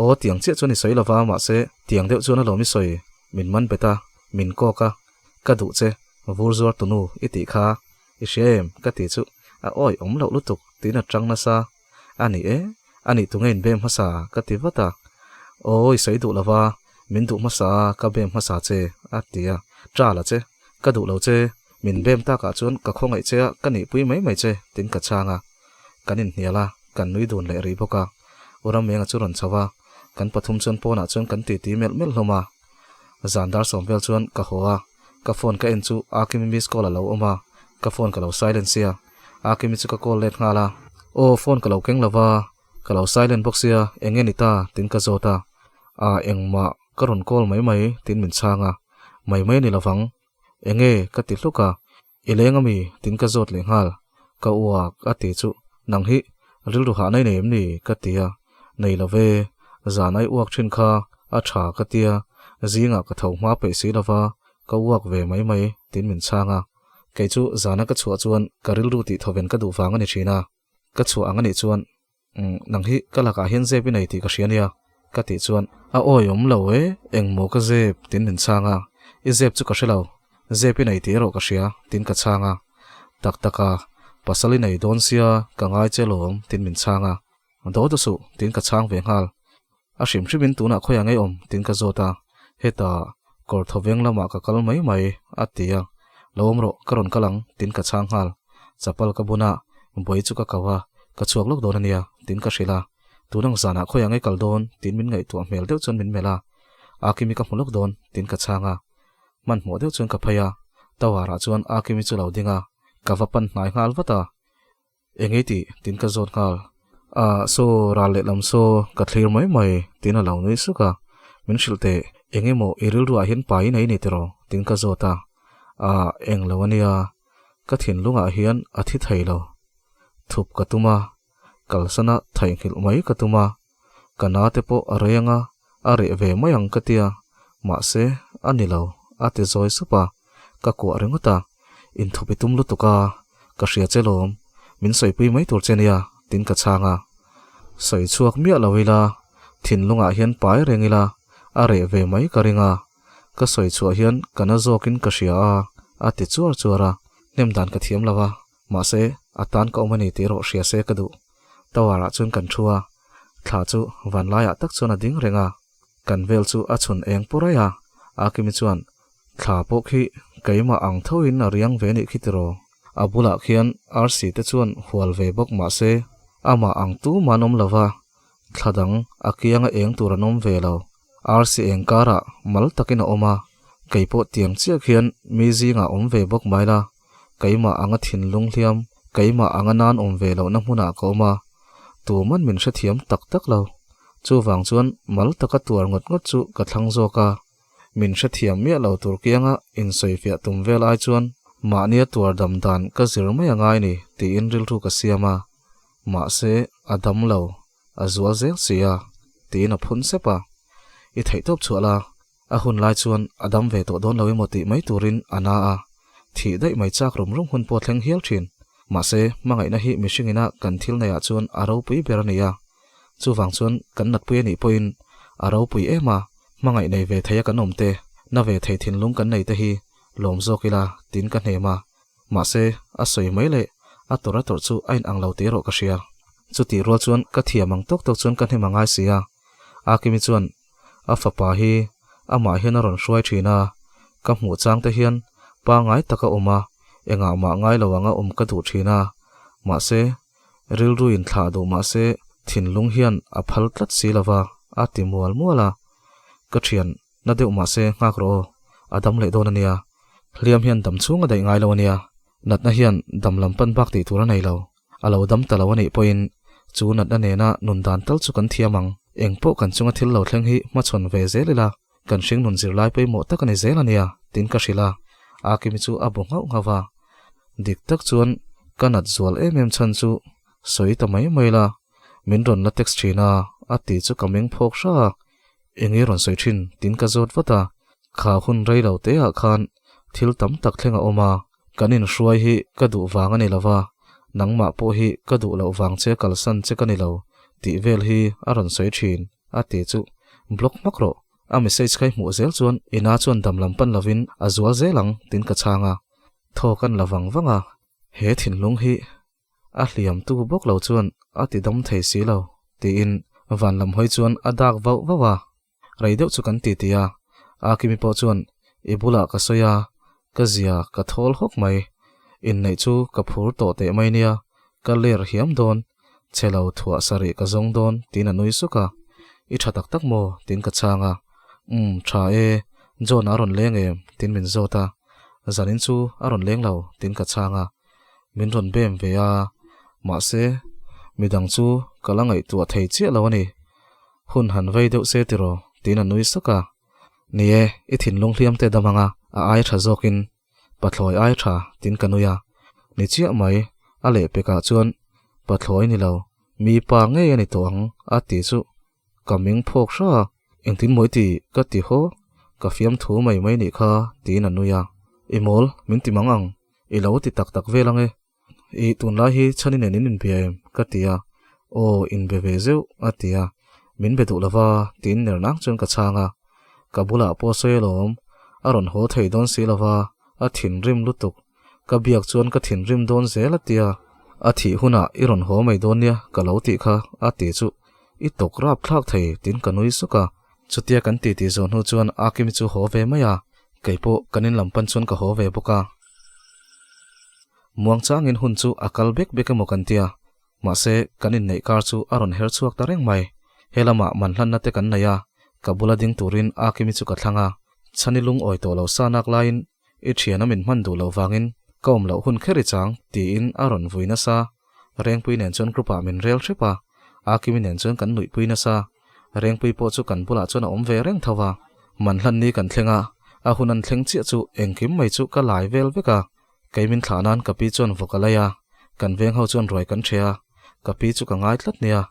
Aw, tiang chiah chuan i sawi lova, mahse, tiang deuh chuan alawm i sawi, min man bet a, min kawk a, ka duh che, vur zuar tunu i tih kha, i hria em? ka ti chu a awi awm loh lutuk tiin a tang nasa. A ni e, a nih tunge in bem hmasa? ka ti vat a. Aw, i sawi duh lova, min duh hmasa a, ka bem hmasa che, a ti a. Ṭa la che, ka duh lo che, min bem takah chuan ka khawngaih che a, ka nihpui mai mai che, tiin ka chhang a. Kan inhnial a, kan nui dun leh rih bawk a. U Rammenga chu rawn chho a, kan pathum chuan pawnah chuan kan titi melh melh hlawm a. Zan dar sawm vel chuan ka haw a, ka phone ka en chu Akimi miss call a lo awm a, ka phone ka lo silent sia. Akimi chu ka call let nghal a, Aw phone ka lo keng lo va, ka lo silent bawk sia, eng nge ni ta? tiin ka zawt a. Ah engmah ka rawn call mai mai tiin min chhang a, mai mai a ni lovang, eng nge ka ti hluk a, I leng ami? tiin ka zawt leh nghal. Ka uak a ti chu, Nang hi rilru hah nai nei em ni? ka ti a. Nei lo ve, zan ai uak thin kha a tha ka tia, zingah ka tho hma peih si lova, ka uak ve mai mai tiin min chhang a. Kei chu zana ka chhuah chuan ka rilru tih thaw ven ka duh vang a ni thin a, ka chhuah ang a nih chuan Umm, nang hi ka lakah hian zep i nei tih ka hria nia, ka tih chuan, A awi awm lo e, engmaw ka zep? tiin min chhang a. I zep chu ka hre lo, zep i nei tih erawh ka hria, tiin ka chhang a. Tak tak a, pasal i nei dawn sia, ka ngai che lawm, tiin min chhang a. Do ta suh, tiin ka chhang ve nghal. A hrim hrimin tunah khawiah ngei awm? tiin ka zawt a. Hetah, kawr thawveng lamah ka kal mai mai, a ti a. Lo awm rawh, ka rawn kal ang, tiin ka chhang nghal. Chapal ka bun a, buai chu ka kau a, ka chhuak lawk dawn a nia, tiin ka hrilh a. Tunang zanah khawiah ngei kal dawn? tiin min ngaihtuah hmel deuh chuan min melh a. Akimi ka hmu lawk dawn, tiin ka chhang a. Hmanhmawh deuh chuan ka phei a, Tower-ah chuan Akimi chu lo ding a, ka va pan hnai nghal vat a. Eng ei tih? Tiin ka zawt nghal. Ah, saw, ral lehlam saw, ka thlir mai mai, tiin a lo nui suk a. Min hrilh teh, eng emaw i rilruah hian pa in ei ni tiraw? Tiin ka zawt a. Ah, eng lo a nia, ka thinlungah hian a thi thei lo. Thup ka tum a, kalsana theihnghilh mai ka tum a, ka na te pawh a reng a, a reh ve mai ang ka tia, mahse, a ni lo, a ti zawi sup a, ka kuah ringawt a, inthup i tum lutuk a, ka hria che lawm, min sawipui mai tur che nia, tiin ka chhang a. Sawi chhuak miah lo ila, thinlungah hian pai reng ila, a reh ve mai ka ring a, ka sawi chhuah hian ka na zawkin ka hria a, a ti chuar chuar a, hnem dan ka thiam lo a, mahse, a tan ka awm a ni tih erawh hria se ka duh. Tower ah chuan kan thu a, thla chu vanlaiah tak chuan a ding reng a, kan vel chu a chhun eng pur aih a, Akimi chuan thla pawh khi keimah ang thoin a riang ve nih khi tiraw? A bulah khian arsi te chuan hual ve bawk mah se amah ang tumah an awm lo va, thla dang a kianga eng tur an awm ve lo. Arsi eng karah mal takin a awm a, kei pawh tiang chiah khian mi zingah awm ve bawk mai la, Keimah anga thinlung hliam, keimah anga nan awm ve lohna hmunah ka awm a, tuman min hrethiam tak tak lo. Chuvang chuan mal taka tuar ngawt ngawt chu ka thlang zawk a. Min hrethiam miah lo tur kianga insawifiah tum vel ai chuan mahnia tuar dam dan ka zir mai a ngai ni tiin rilru ka siam a. Mahse, a dam lo, a zual zel si a, tiin a phun sep a. I theihtawp chhuah la, A hun lai chuan a dam ve tawh dawn lo emaw tih mai turin a na a, thih daih mai chak rum rum hun pawh thleng hial thin. Mahse, hmangaihna hi mihring ina kan thil neihah chuan a ropui ber a ni a. Chuvang chuan kan natpui a nih pawhin a ropui em a, hmangaih nei ve thei a kan awm te, na ve thei thinlung kan nei te hi lawm zawk ila tiin ka hnem a. Mahse, a sawi mai leh a tawrh a tawrh chu a inang lo tih erawh ka hria. Chutih rual chuan ka thiam ang tawk tawk chuan ka hnem a ngai si a. Akimi chuan A fapa hi amah hian a rawn hruai thin a, ka hmuh chang te hian pangai taka awm a, Engah mah ngai lo anga awm ka duh thin a, mahse, rilru in thlah duh mahse thinlung hian a phal tlat si lo va, a ti mual mual a. Ka thian na deuh mahse nghak rawh aw, a dam leh dawn a nia. Hliam hian dam chhung a daih ngai lo a nia, natna hian dam lam pan bak tih tur a nei lo. A lo dam ta lo a nih pawhin chu natna nena nun dan tal chu kan thiam ang. Eng pawh kan chunga thil lo thleng hi hmachhawn ve zel ila, kan hring nun zirlai pawimawh tak a ni zel a nia, tiin ka hrilh a. Akimi chu a bu nghauh nghauh a. Dik tak chuan ka nat zual em em chhan chu sawi ta mai mai la, min rawn la text thin a, a ti chu ka meng phawk hra a. Enge rawn sawi thin? tiin ka zawt vat a. Kha hun rei lo te ah khan thil tam tak thleng a awm a, kan inhruai hi ka duh vang a ni lo va, nangmah pawh hi ka duh loh vang che kalsan che ka ni lo tih vel hi a rawn sawi thin a ti chu block hmak rawh. A message kha i hmuh zel chuan i na chuan dam lam pan lovin a zual zel ang tiin ka chhang a, thaw kan la vang vang a, he thinlung hi A hliamtu bawk lo chuan a ti dam thei si lo, tiin van lam hawi chuan a dak vauh vauh a. Rei deuh chu kan titi a, Akimi pawh chuan i bulah ka sawi a, ka zia ka thawl hawk mai. Inneih chu ka phur tawh teh mai nia, ka ler hiam dawn, chhe lo thuah sarih ka zawng dawn, tiin a nui suk a. I tha tak tak maw? tiin ka chhang a. Umm, tha e, John a rawn leng em? tiin min zawt a. Zanin chu a rawn leng lo, tiin ka chhang a. Min rawn bem ve a, mahse midang chu ka la ngaihtuah thei chiah lo a ni. Hun han vei deuh se tiraw? tiin a nui sak a. Ni e, i thinlung hliam te dam anga a ai tha zawkin pathlawi ai tha tiin ka nui a. Ni chiah mai, a lehpekah chuan pathlawi ni lo, mi pa ngei a ni tawh ang a ti chu Ka meng phawk hra a, engtin mawi ti ka ti haw, ka fiamthu mai mai nih kha tiin a nui a. I mawl, min ti mang ang, i lo ti tak tak vel ang e. I tunlai hi chhani nen in inbia em? ka ti a. Aw, inbe ve zeuh, a ti a. Min be duh lova, tiin ner nang chuan ka chhang a. Ka bulah pawh sawi alawm, a rawn haw thei dawn si lova, a thinrim lutuk. Ka biak chuan ka thinrim dawn zel a tia, a thih hunah i rawn haw mai dawn nia ka lo tih kha a ti chu i tawk rap thlak thei tiin ka nui suk a. Chutia kan titi zawh hnu chuan Akimi chu haw ve mai a, keipawh kan in lam pan chuan ka haw ve bawk a. Muang changin hun chu a kal bek bek emaw kan tia, mahse kan inneih kar chu a rawn her chhuak ta reng mai. He lamah manhlanna te kan nei a, ka bula ding turin Akimi chu ka thlang a, chhani lungawi tawh lo sa nak laiin I thian a min hman duh loh vangin ka awm loh hun kher i chang, tiin a rawn vui nasa. Rengpui nen chuan group ah min rel hrep a, Akimi nen chuan kan nuihpui nasa. Rengpui pawh chu kan bulah chuan a awm ve reng tho a. Man hlan ni kan thleng a, a hun an thleng chiah chu engkim mai chu ka lai vel vek a. Kei min thlah nan ka pi chuan vawk a lai a, kan veng ho chuan ruai kan ṭheh a, ka pi chu ka ngai tlat nia.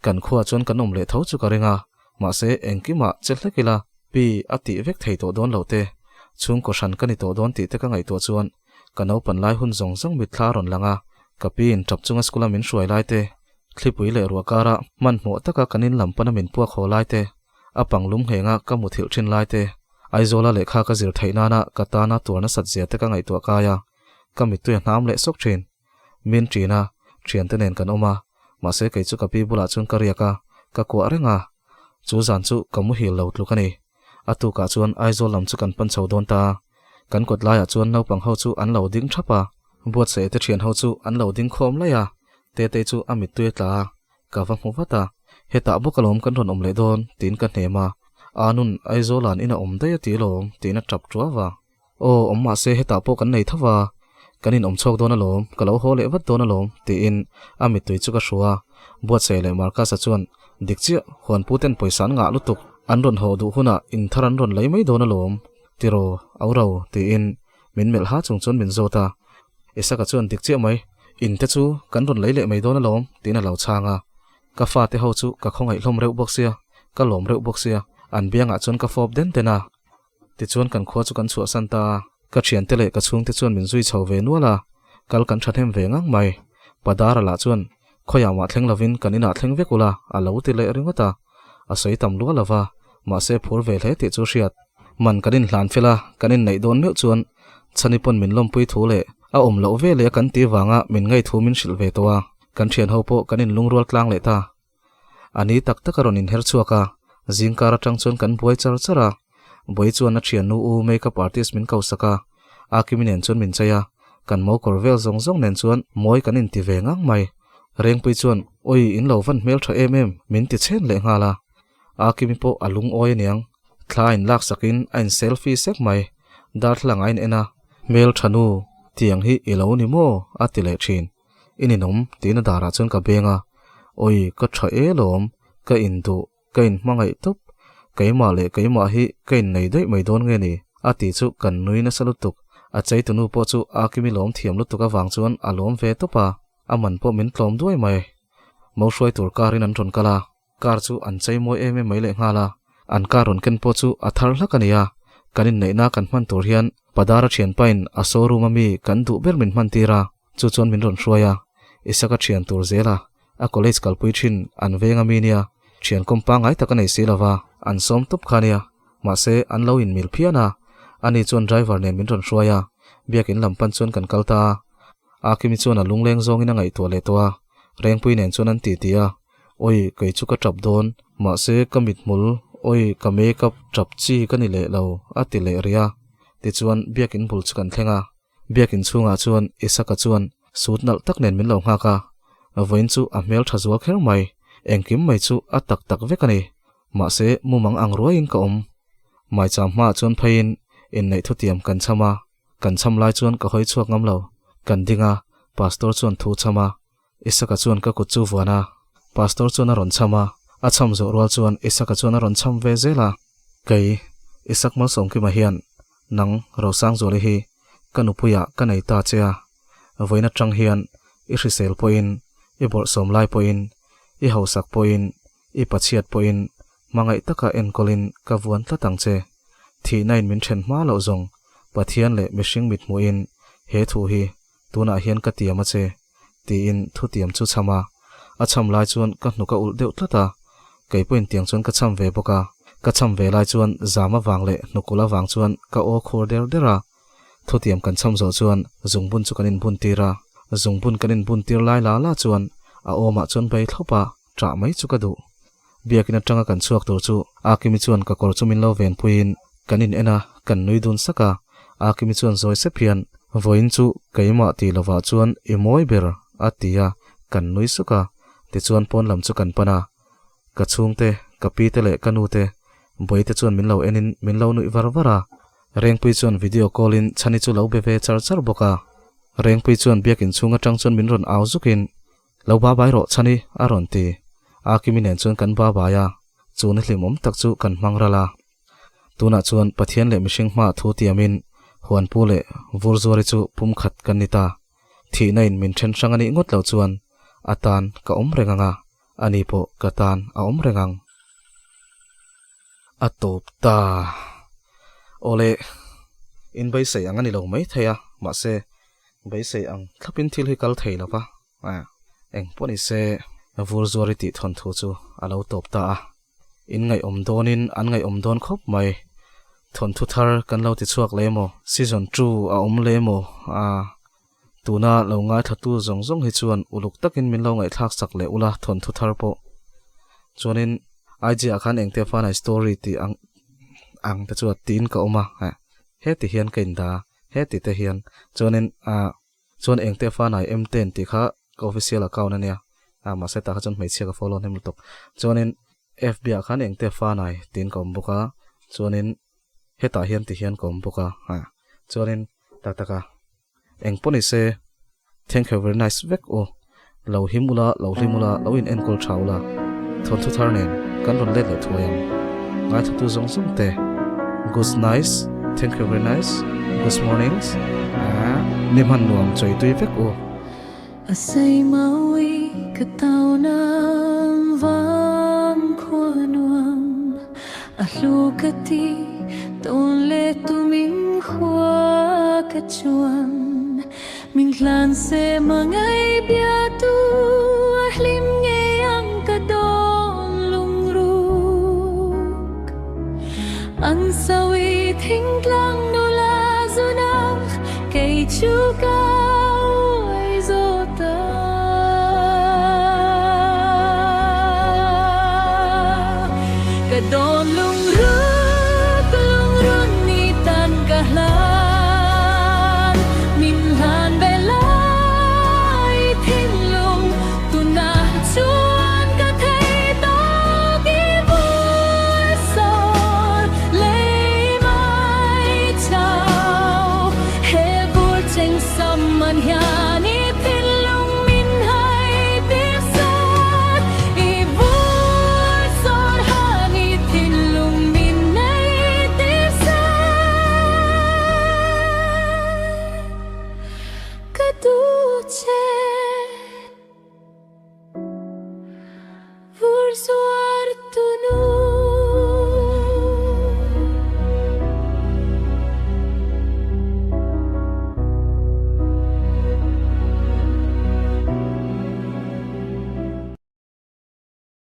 Kan khuaah chuan kan awm leh tho chu ka ring a, mahse engkimah che hlek ila pi a tih vek thei tawh dawn lo te, chhungkaw hran ka ni tawh dawn tih te ka ngaihtuah chuan ka naupan lai hun zawng zawng mitthla a rawn lang a, ka pi in tap chunga school a min hruai lai te, thlipui leh ruah kara hmanhmawh taka kan in lam pana min puak haw lai te, a panglum nghenga ka muthilh thin lai te, Aizawla lehkha ka zir theih nana ka tana tuar nasat zia te ka ngaihtuah kai a, ka mittui a hnam leh sawk thin. Min ṭin a, ṭhiante nen kan awm a, mahse kei chu ka pi bulah chuan ka riak a, ka kuah reng a. Chu zan chu ka muhil lo tluk a ni. A tukah chuan Aizawl lam chu kan pan chho dawn ta a, kan kawt laiah chuan naupang ho chu an lo ding ṭhap a, Buatsaih te ṭhian ho chu an lo ding khawm laih a, Tetei chu a mittui a tla a, ka va hmu vat a, hetah bawk alawm kan rawn awm leh dawn tiin ka hnem a, Anun Aizawla'n in a awm daih a ti alawm tiin a ṭap ṭuau a. Aw, awm mahse hetah pawh kan nei tho va, kan inawm chhuak dawn alawm, ka lo haw leh vat dawn alawm, tiin a mittui chu ka hru a. Buatsaih leh Marcus-a chuan, Dik chiah, huanpu ten pawisa an ngah lutuk, an rawn haw duh hunah inthar an rawn lei mai dawn alawm, tiraw, au ro, tiin min melh ha chung chuan min zawt a. Isaka chuan, Dik chiah mai, in te chu kan rawn lei leh mai dawn alawm, tiin a lo chhang a. Ka fate ho chu ka khawngaih hlawm reuh bawk sia, ka lawm reuh bawk sia, an biangah chuan ka fawp den den a. Tichuan kan khua chu kan chhuahsan ta a, ka thiante leh ka chhungte chuan min zui chho ve nual a, kal kan thahnem ve ngang mai. Padara lah chuan, Khawiah mah thleng lovin kan inah thleng vek ula, a lo ti leh ringawt a. A sawi tam lual lova, mahse phur ve hle tih chu hriat. Man kan inhlan fel a, kan inneih dawn meuh chuan Chhani pawn min lawmpui thu leh a awm loh ve leh a kan tih vanga min ngaih thu min hrilh ve tawh a, kan thianho pawh kan inlungrual tlang leh ta. A ni tak tak a rawn inher chhuak a, zingkar atang chuan kan buai char char a. Buai chuan a thiannu u makeup artist min ko sak a, Akimi nen chuan min chei a. Kan mo kawr vel zawng zawng nen chuan mawi kan inti ve ngang mai. Rengpui chuan, Oi, in lo van hmel tha em em, min ti chhen leh nghal a. Akimi pawh a lungawi aniang. Thla a inlak sakin a in selfie sek mai. Darthlalang a in en a, Hmel tha nu, tiang hi i lo ni maw? a ti leh thin. I ninawm, tiin a darah chuan ka beng a. Oi, ka tha e lawm, ka induh. Ka inhmangaih tawp, keimah leh keimah hi ka innei daih mai dawn nge ni? a ti chu kan nui nasa lutuk. A cheitunu pawh chu Akimi lawm thiam lutuk avang chuan a lawm ve tawp a, a man pawh min tlawm duai mai. Mo hruai tur car in an rawn kal a, car chu an chei mawi em em mai lehnghal a, an car rawn ken pawh chu a thar hlak a ni a, kan inneihna kan hman tur hian Padara thianpain a showroom a mi kan duh ber min hman tir a, chu chuan min rawn hruai a, Isaka thian tur zel a. A college kalpui thin an veng a mi nia, thian kawm pangngai tak a nei si lova, an sawm tawp kha nia. Mahse, an lo inmil phian a, ani chuan driver nen min rawn hruai a, biakin lam pan chuan kan kal ta a. Akimi chuan a lungleng zawngin a ngaihtuah leh tawh a, Rengpui nen chuan an titi a, Oi, kei chu ka tap dawn, mahse ka mithmul, oi, ka makeup tap chi ka ni leh lo, a ti leh rih a. Tichuan, biakin bul chu kan thleng a. Biakin chhungah chuan Isaka chuan suit nalh tak nen min lo nghak a, vawiin chu a hmel tha zual kher mai, engkim mai chu a tak tak vek a ni. Mahse, mumang ang ruaiin ka awm. Maicham hmaah chuan pheiin inneih thutiam kan cham a, kan cham lai chuan ka hawi chhuak ngam lo. Kan ding a, Pastor chuan thu cham a, Isaka chuan ka kut chu vuan a, Pastor chuan a rawn cham a, a cham zawh rual chuan Isaka chuan a rawn cham ve zel a. Kei, Isak Malsawmkima hian nang Rosangzuali hi ka nupuiah ka nei ta che a, vawiin atang hian i hrisel pawhin, i bawrhsawm lai pawhin, i hausak pawhin, i pachhiat pawhin hmangaih taka enkawlin ka vuan tlat ang che. Thihna in min then hma loh zawng Pathian leh mihring mithmuhin he thu hi tunah hian ka tiam a che, tiin thutiam chu cham a. A cham lai chuan ka hnuk a ulh deuh tlat a, kei pawhin tiang chuan ka cham ve bawk a. Ka cham ve lai chuan zam avang leh hnuk ulh avang chuan ka aw khur der der a. Thutiam kan cham zawh chuan zungbun chu kan inbun tir a, zungbun kan inbun tir lai la la chuan a awmah chuan bei thlawp a, ṭah mai chu ka duh. Biakin aṭanga kan chhuak tur chu Akimi chuan ka kawr chu min lo venpuiin kan in en a, kan nui dun sak a. Akimi chuan zawi sep hian, Vawiin chu keimah tih lovah chuan i mawi ber, a ti a, kan nui suk a. Tichuan pawn lam chu kan pan a. Ka chhungte, ka pi te leh ka nu te, Bawite chuan min lo enin min lo nuih var var a. Rengpui chuan video call in Chhani chu lo be ve char char bawk a. Rengpui chuan biakin chhung aṭang chuan min rawn au zukin, Lo ba bai rawh Chhani, a rawn ti. Akimi nen chuan kan ba bai a, chu ni hlimawm tak chu kan hmang ral a. Tunah chuan Pathian leh mihring hmaah thu tiamin Huanpu leh Vurzuari chu pumkhat kan ni ta. Thihna in min then hrang a nih ngawt loh chuan a tan ka awm reng ang a, ani pawh ka tan a awm reng ang. A tawp ta. Awle, in beisei ang a ni lo maithei a, mahse beisei ang thlapin thil hi kal thei lo va. Eng pawh ni se, Vurzuari tih thawnthu chu a lo tawp ta a. In ngaihawm dawnin an ngaihawm dawn khawp mai. Thawnthu thar kan lo ti chhuak leh emaw, season two a awm leh emaw a, tuna lo ngaithlatu zawng zawng hi chuan uluk takin min lo ngaihthlak sak leh ula thawnthu thar pawh. Chuanin IG ah khan engte fanai story tih ang ang te chu a tiin ka awm a, heti hian ka inda a, heti te hian chuanin ah. Chuan engte fanai em ten tih kha ka official account a nia a mahse tah kha chuan hmeichhia ka follow hnem lutuk. Chuanin FB ah khan engte fanai tiin ka awm bawk a chuanin hetah hian ti hian ka awm bawk a ha chuanin tak tak a eng pawh ni se thank you very nice vek u lo him ula lo hlim ula lo in enkawl tha ula thawnthu thar nen kan rawn let leh thuai ang ngaithla tu zawng zawng te good nice thank you very nice good mornings ah ni hman nuam chawi tui vek u. A sei mawi ka tau nam vang khua nuam a hlu ka ti tawn leh tumin khua ka chuan. Min hlan se mangai biatu a hlim ngei ang ka dawn lungruk. An sawi thingtlang nula zunah kei chu ka uai zo ta. Ka dawn lungruk.